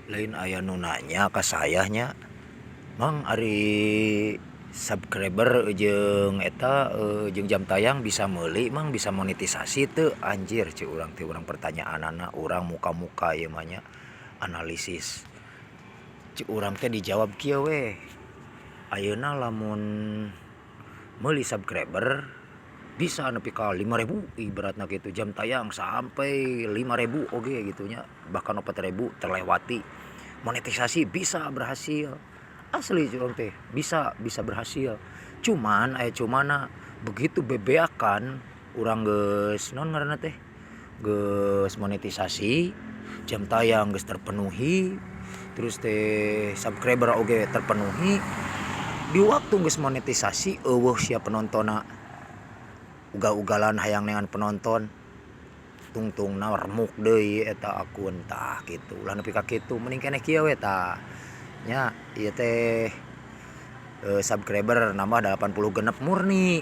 Lain aya nu nanya ka saya nya, "Mang, ari subscriber jeung eta jeung jam tayang bisa meuli, Mang? Bisa monetisasi teu?" Anjir, ceuk urang teh, urang pertanyaanana urang muka-muka ieu mah nya analisis. Ceuk urang teh dijawab kieu we, ayeuna lamun meuli subscriber bisa nepi ka 5000 ibaratna kitu, jam tayang sampai 5000 oge gitu nya, bahkan 4000 terlewati, monetisasi bisa berhasil. Asli ceuk urang teh bisa bisa berhasil, cuman aya cumanna. Begitu bebeakan urang geus naon ngaranna teh, geus monetisasi, jam tayang geus terpenuhi, terus teh subscriber oge terpenuhi, di waktu geus monetisasi euweuh sia penontonna, ugal-ugalan hayang neangan penonton, tungtungna remuk deui eta akun. Tah kitu, ulah nepi ka kitu, mending keneh kieu we tah nya. Ieu teh subscriber nambah 86 murni,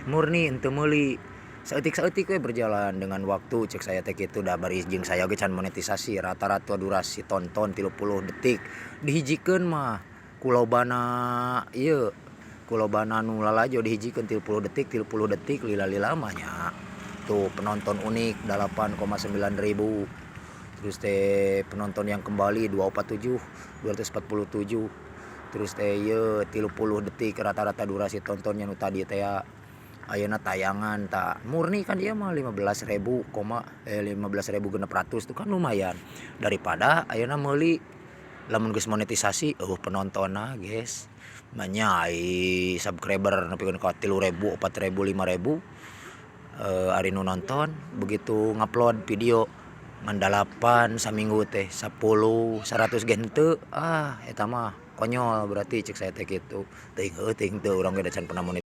murni henteu meuli, saeutik-saeutik we berjalan dengan waktu cek saya teh kitu. Da bari jeung saya oge can monetisasi. Rata-rata durasi tonton 30 detik, dihijikeun mah ku lobana ieu, ku lobana nu lalajo dihijikeun 30 detik, 30 detik, lila-lila mah nya. Tuh, penonton unik 8,9 ribu, terus teh penonton yang kembali 247, 247. Terus teh ieu 30 detik rata-rata durasi tontonnya nu tadi teh ya. Ayeuna tayangan tah murni kan ieu mah 15.000 koma eh 15.600, itu kan lumayan daripada ayeuna meuli, lamun geus monetisasi euweuh penontonna, guys. Manya ai subscriber nepikeun ka 3000, 4000, 5000, ari nu nonton begitu ngupload video ngan 8, saminggu teh 10, 100 ge henteu. Ah, eta mah konyol berarti cek saya teh kitu. Teuing heueuh teuing teu, urang ge da can pernah.